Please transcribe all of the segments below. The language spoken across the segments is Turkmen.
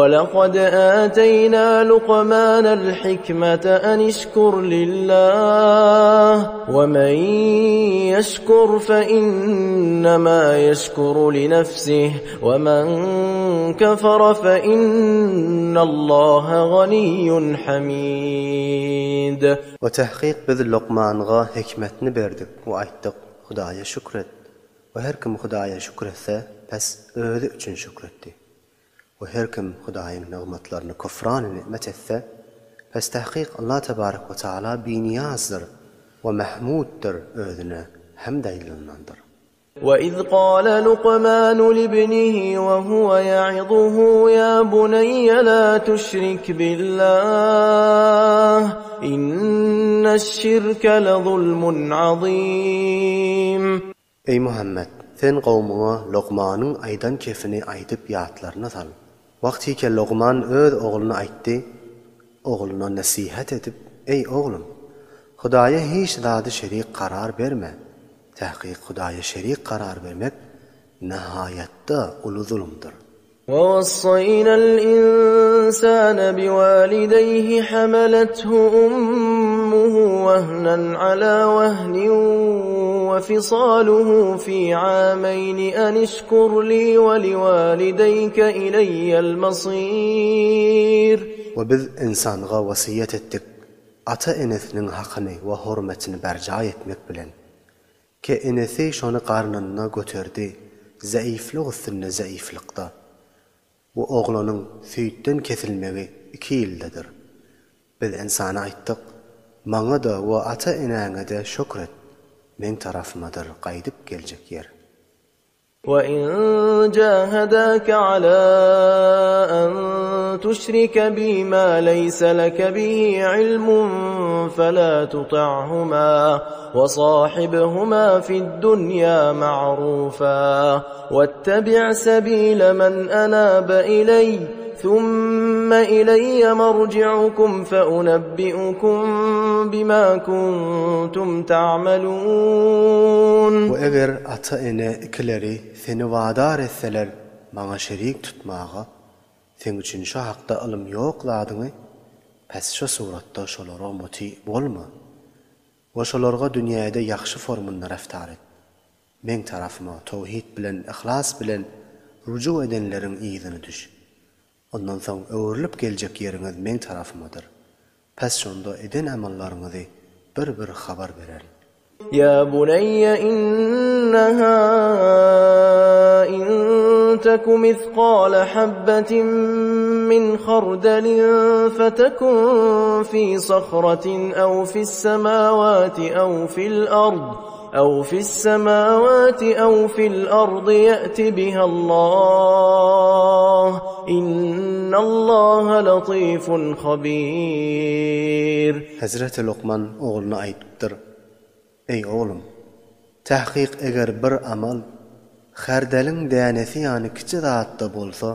Walakad ataýna Lukmanal hikmete en işkur lillah we men ýeşkur fe innema ýeşkuru li nefsih we men kefere fe innallaha ganiyyun hamid. We tahkyk biz Lukmanga hikmetni berdik we aýtdyk, Hudaýa şükür et. We her kim Hudaýa şükür etse, pes özi üçin şükür etdi. We her kim Hudaýyň nygmatlaryny küfrany ni'met etse, pes tahkyk Allah tebarek we taala binyýazdyr we Mahmuddyr özüne hemd aýdylandandyr. Ve iz kâle Lukmanu libnihi ve huve ya'izuhu ya buneyye lâ tüşrik billâh, inneş-şirke lezulmun azîm. Eý Muhammet! Sen kowmuňa Lukmanyň aýdan kefini aýdyp ýatlaryna sal. Wagtyke Lukman öz ogluna aýtdy, ogluna nesihat edip, Eý oglum! Hudaýa hiç zady şerik karar berme, tahkyk Hudaýa şerik karar bermek nahaýatda uly zulumdyr. وَوَصَّيْنَا الْإِنسَانَ بِوَالِدَيْهِ حَمَلَتْهُ أُمُّهُ وَهْنًا عَلَى وَهْنٍ وَفِصَالُهُ فِي عَامَيْنِ أَنِ اشْكُرْ لِي وَلِوَالِدَيْكَ إِلَيَّ الْمَصِيرُ. We biz ynsanga wesýet etdik, ata-enesiniň hakyny we hormatyny berjaý etmek bilen, Ke enesi şony garnynda göterdi, zaiflik üstünde zaiflikda. Bu oglanyň süýtden kesilmegi iki ýyldadyr. Biz ynsana aýtdyk, Maňa-da we ata-eneňe-de şökr et, meň tarapymadyr gaýdyp geljek ýer. وَإِن جَاهَدَاكَ عَلَىٰ أَن تُشْرِكَ بِي مَا لَيْسَ لَكَ بِهِ عِلْمٌ فَلَا تُطِعْهُمَا وَصَاحِبْهُمَا فِي الدُّنْيَا مَعْرُوفًا وَاتَّبِعْ سَبِيلَ مَنْ أَنَابَ إِلَيَّ ثُمَّ إِلَيَّ مَرْجِعُكُمْ فَأُنَبِّئُكُم بِمَا كُنتُمْ تَعْمَلُونَ. We eger ata-ene ikileri seni wadar etseler maňa şerik tutmaga, seň üçin şo hakda ylym ýok zadyňy, pes şo suratda şolara muty bolma we şolarga dünýäde ýagşy formunda reftar et. Meň tarapyma towhid bilen yhlas bilen rujuk edenleriň yzyny düş. Ondan soň öwrülip geljek ýeriňiz meň tarapymadyr. Pes şonda eden amallaryňyzy bir-bir habar bererin. Ýa buneýýe inneha in teku mithqala habbetin min hardalin fetekun fi sahratin ew fis-semawati ew fil-ard. Ew fis-semawati ew fil-ardy ýe'ti bihallah, innallaha latifun habir. Hezreti Lukman ogluna aýdypdyr, Eý, oglum! Tahkyk eger bir amal hardaliň dänesi ýaly kiçi zat-da bolsa,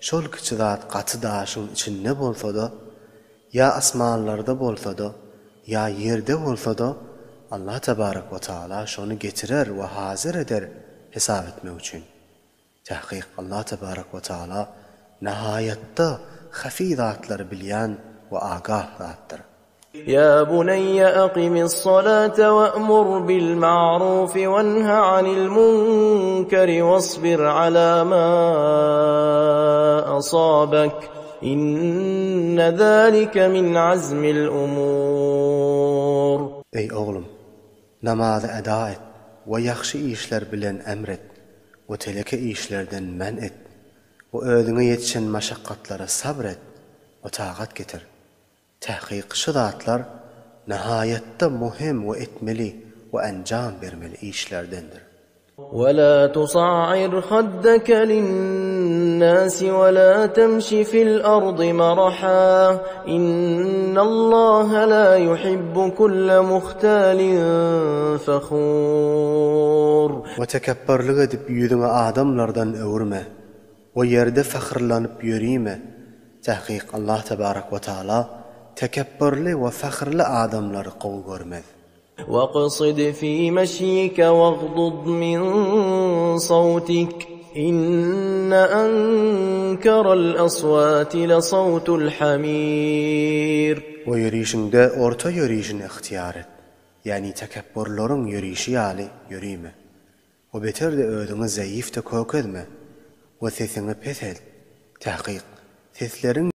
şol kiçi zat gaty daşyň içinde bolsa-da, Ýa asmanlarda bolsa-da, ýa ýerde bolsa-da, Allah tebarek we taala şony getirer we hazyr eder hesap etmek üçin. Tahkyk Allah tebarek we taala nahaýatda hafi zatlary bilýän we agah zatdyr. Ýa buneýýe akymis-salate we'mur bil-ma'rufi wenhe anil-munkeri wasbir ala ma asabak. Inne zalike min azmil umur. Eý oglum! Namazy eda et we ýagşy işler bilen emr et we teleke işlerden men et we özüňe ýetişen maşakgatlara sabr et we tagat getir. Tahkyk şu zatlar nahaýatda muhim we etmeli we enjam bermeli işlerdendir. Wela tusair haddeke linnasi wela temşi fil ardy maraha innallaha la yuhibbu kulle muhtalin fehur. We tekepbirlik edip ýüzüňi adamlardan öwürme. We ýerde fahyrlanyp ýörime. Tahkyk Allah tebarek we taala tekepbirli we fahyrly adamlary gowy görmez. Waqsid fi meşyike wagdud min sawtik. Inne ankaral aswati lasawtul hamir. We ýörişiňde orta ýörişini ygtyýar et, ýagny tekepburlaryň ýörişi ýaly ýörime. We beter-de özüňi zeýif-de kökezme we sesiňi peselt. Tahkyk, sesleriň.